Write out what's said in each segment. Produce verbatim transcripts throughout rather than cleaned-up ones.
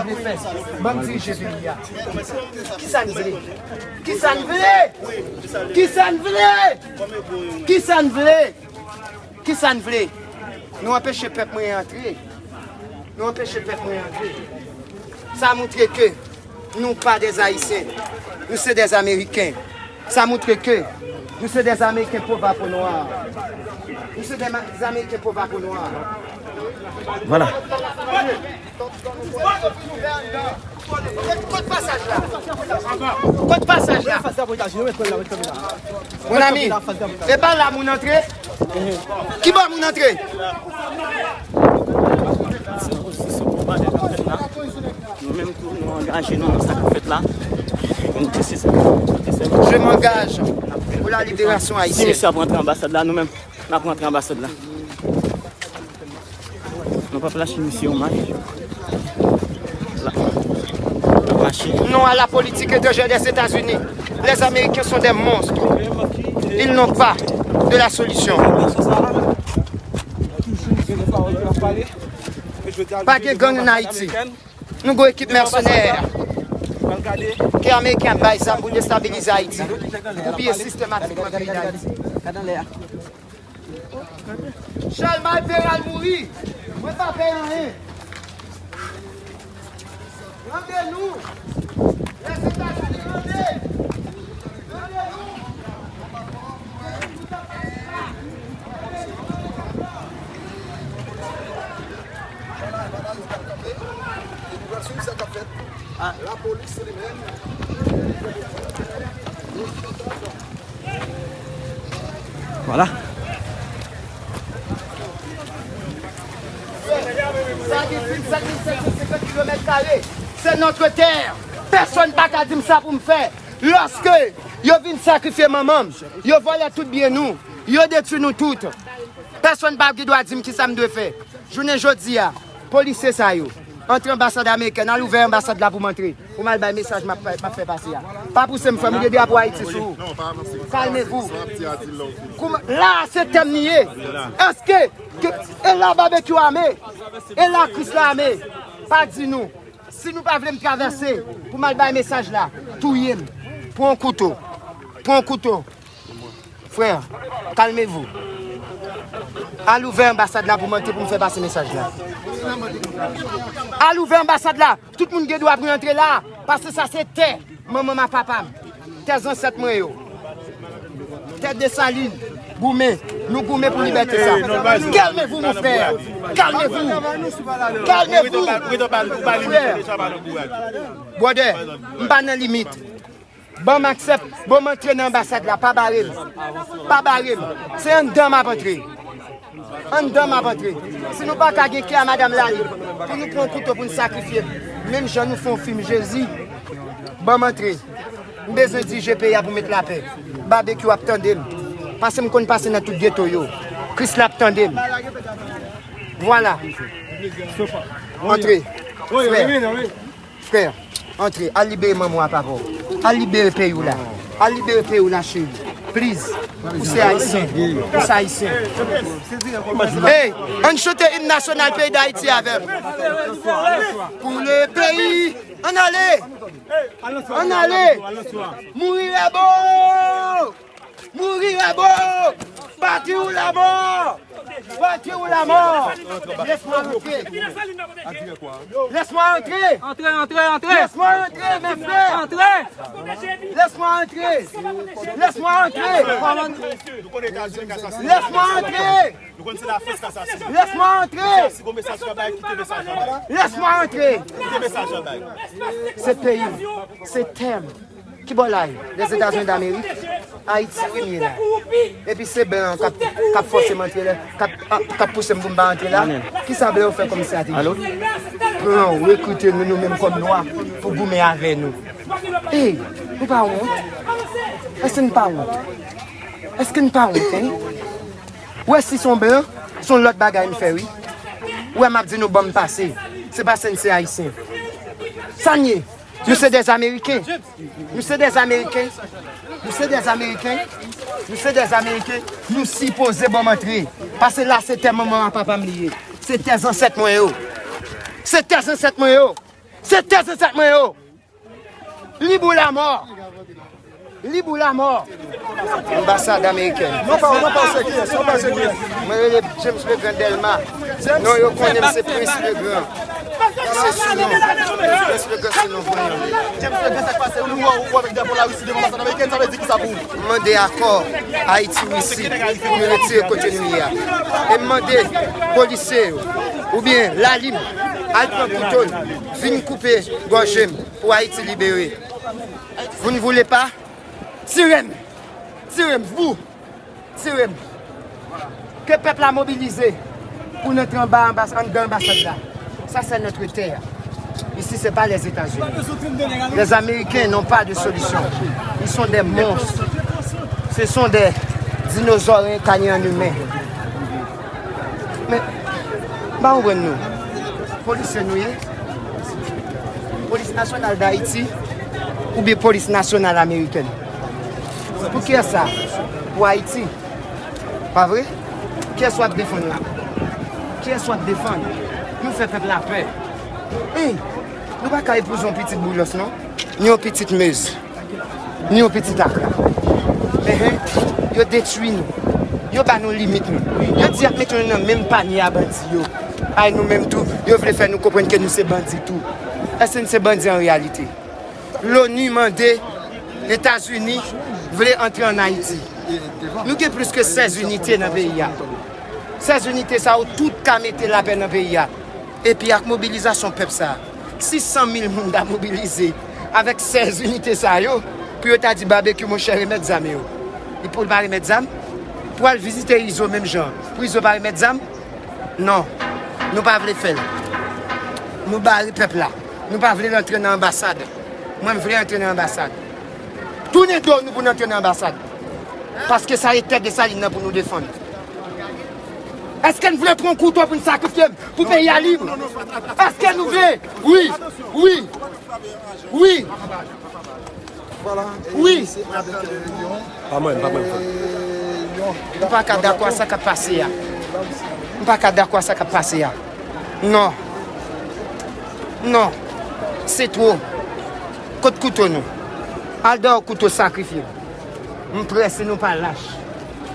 vle fè? Ban m dirije peyi a. Kisa n vle? Kisa n vle? Kisa n vle? Kisa n vle? Kisa n vle? Nou anpeche pèp mwen antre. Nou anpeche pèp mwen antre. Sa montre ke nou pa dè Ayisyen. Nou se dè Ameriken. Sa montre ke nou se dè Ameriken po a po nwa. Nou se dè Ameriken po a po nwa. Vwala. Kot pasaj la? Kot pasaj la? Mon ami, e pa la moun antre? Ki bò moun antre? Nou menm tou, nou angaje nou nan sa k ap fèt la. Nou te se sa. Je m'engage pour la libération haïtienne. Si misye ap rantre anbasad la, nou menm, n ap rantre anbasad la. Nou p ap lache misye omaj. La. N ap mache. Non à la politique étrangère des États-Unis. Les Américains sont des monstres. Ils n'ont pas de la solution. Pa gen gang ann Ayiti. Nou gon ekip mèsenè ke Ameriken ap bay zam pou destabilize Ayiti, pou piye sistematikman peyi Dayiti. Chalmay Peral mouri. Mwen pa pè anyen. Rande nou. Lèzetazini rande. Rande nou. Lapolis li menm. Vwala. Sa gen plis de sèt mil sèt san senkant kilomèt kare. C'est notre terre. Pèsonn pa ka di m sa pou m fè. Lòske yo vin sakrifye manman m, yo vòlè tout byen nou, yo detwi nou tout. Pèsonn pa gen dwa di m kisa m dwe fè. Jounen jodi a, polisye sa yo antre anbasad amerikèn, al ouvè anbasad la pou m antre, pou m al bay mesaj m ap, m ap fè pase a. Pa pouse m, frè m, ou gen drapo Ayiti sou ou. Kalmevou. Kouman, la a se tèm li ye. Èske ke, e la babekyou ame? E la Kris la ame? Pa di nou. Si nou pa vle m travèse pou m al bay mesaj la, touye m. Pran yon kouto. Pran yon kouto. Frè, kalmevou. Al ouvè anbasad la pou m antre pou m fè pase mesaj la. Al ouvè anbasad la. Tout moun gen dwa pou yo antre la. Paske sa se tè manman m ak papa m. Tè zansèt mwen yo. Tè Desalin. Goumen. Nou goumen pou libète sa. Kalmevou, mon frè. Kalmevou. Kalmevou. Frè. Brother, m pa nan limit. Ban m aksè, ban m antre nan anbasad la, pa bare m. Pa bare m. Se anndan m ap antre. Anndan m ap antre. Si nou pa ka gen kè a madanm Lalib, pou nou pran kouto pou n sakrifye m, menm jan nou fè yon fim Jezi, ban m antre. M bezwen dirije peyi a pou met lapè. Babekyou ap tande m. Paske m konn pase nan tout geto yo. Kris la ap tande m. Vwala. Antre. Frè. Frè, antre, al libere manman w ak papa w. Al libere peyi w la. Al libere peyi w la, cheri. Please. Ou se ayisyen. Ou se ayisyen. Hey, ann chante im nasyonal peyi Dayiti avè m. Pou le peyi. Ann ale. Ann ale. Mouri Rebo! Mouri Rebo! Patri ou lamò! Patri ou lamò! Laisse-moi entrer! Laisse-moi entrer! Entrez, entrez, entrez! Laisse-moi entrer, mes frères! Entrez! Laisse-moi entrer! Laisse-moi entrer! Laisse-moi entrer! Laisse-moi entrer! Laisse-moi entrer! Se peyi m. Se tè m. Ki bò la ye? Lèzetazini Damerik? Ayiti, wi, m ye la. Epi se blan k ap, k ap fòse m antre la, k ap, k ap pouse m pou m pa antre la. Kisa blan yo fè kòm estratejik? Blan yo rekrite nou, nou menm kòm nwa, pou goumen avè nou. Ey, nou pa wont? Èske n pa wont? Èske n pa wont, en? Ou wè si se yon blan, se yon lòt bagay m fè, wi. Ou wè m ap di nou ban m pase. Se paske n se ayisyen. Sa n ye? Nou se dè Ameriken. Nou se dè Ameriken. Nou se dè Ameriken. Nou se dè Ameriken. Nou sipoze ban m antre. Paske la se tè manman ak papa m li ye. Se tè zansèt mwen yo. Se tè zansèt mwen yo. Se tè zansèt mwen yo. Lib ou lamò. Lib ou lamò. Anbasad amerikèn. Non pa, non pa, se kiyès? Non pa, se kiyès? Mwen rele James Legrand Delma. Non, yo konnen m se Prince Legrand. Se sou non. Prince Legrand se non pou mwen. James Legrand, sa k pase? Ou, ou, ou avèk drapo Larisi devan anbasad amerikèn, sa vle di ki sa pou ou? M mande akò Ayiti Risi pou nou retire kote nou ye a. E m mande polisye yo, oubyen lalim, al pran kouto n, vin koupe gòje m pou Ayiti libere. Vous ne voulez pas? Tire m! Tire m! Vous! Tire m! Ke pèp la mobilize pou n antre anba anbas-, anndan anbasad la. Ça, c'est notre terre. Ici, c'est pas les États-Unis. Les Américains n'ont pas de solution. Ils sont des monstres. Ce sont des dinosaures incarnés en humain. Men, m pa konprann nou. Polisye nou ye? Polis Nasyonal Dayiti oubyen Polis Nasyonal Amerikèn? Pou kiyès sa? Pou Ayiti. Pa vre? Kiyès w ap defann la? Kiyès w ap defann? Nou fè pèp la pè. Hey, nou pa ka epouze yon pitit Boulos, non. Ni yon pitit Mez. Ni yon pitit Akra. Enhen, yo detwi nou. Yo ba nou limit nou. Yo di y ap mete nou nan menm panye a bandi yo. Ay nou menm tou, yo vle fè nou konprann ke nou se bandi tou. Èske nou se bandi an reyalite? Loni mande, Etazini vle antre ann Ayiti. Nou gen plis ke sèz inite nan peyi a. Sèz inite sa yo tout ka mete lapè nan peyi a. Epi ak mobilizasyon pèp sa, si san mil moun ta mobilize avèk sèz inite sa yo, pou yo ta di Babekyou, monchè, remèt zam yo. Li pou l pa remèt zam? Pou al vizite Izo menm jan, pou Izo pa remèt zam? Non, nou pa vle fè l. Nou bare pèp la. Nou pa vle l antre nan anbasad. Mwen, m vle antre nan anbasad. Tounen do nou pou n antre nan anbasad. Paske sa e tè Desalin nan pou nou defann. Èske n vle pran kouto pou n sakrifye n pou peyi a lib? Èske nou vle? Wi, wi, wi. Wi. Pa mwen, pa mwen, frè. M pa ka dakò a sa k ap pase a. M pa ka dakò a sa k ap pase a. Non. Non. Se two. Kot kouto nou? Al dèyè kouto sakrifye. M prè si nou pa lach.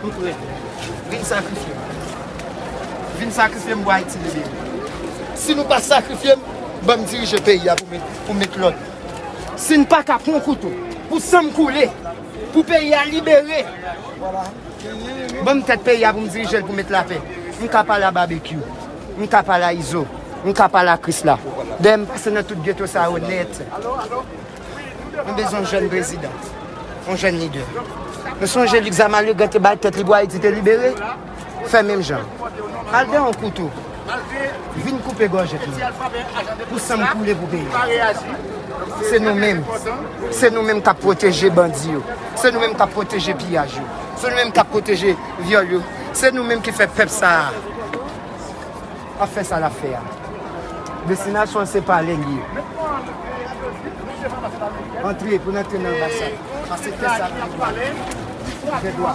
M prè. Vin sakrifye m. Vin sakrifye m pou Ayiti libere. Si nou pa sakrifye m, ban m dirije peyi a pou met, pou met lòd. Si n pa ka pran kouto, pou san m koule, pou peyi a libere, ban m tèt peyi a pou m dirije l, pou met lapè. M ka pale a Babekyou. M ka pale a Izo. M ka pale a Krisla. Dèyè m pase nan tout geto sa yo nèt. Nou bezwen yon jèn prezidan, yon jèn lidè. Nou sonje Luc Zamal, yo te bay tèt li pou Ayiti te libere. Fè menm jan. Al dèyè yon kouto. Vin koupe gòj tèt mwen. Pou san m koule pou peyi a. Se nou menm. Se nou menm k ap pwoteje bandi yo. Se nou menm k ap pwoteje piyaj yo. Se nou menm k ap pwoteje vyòl yo. Se nou menm ki fè pèp sa a ap fè sa l ap fè a. Destinasyon se pale l ye. Antre pou n antre nan anbasad. Paske tè sa gen dwa. Gen dwa.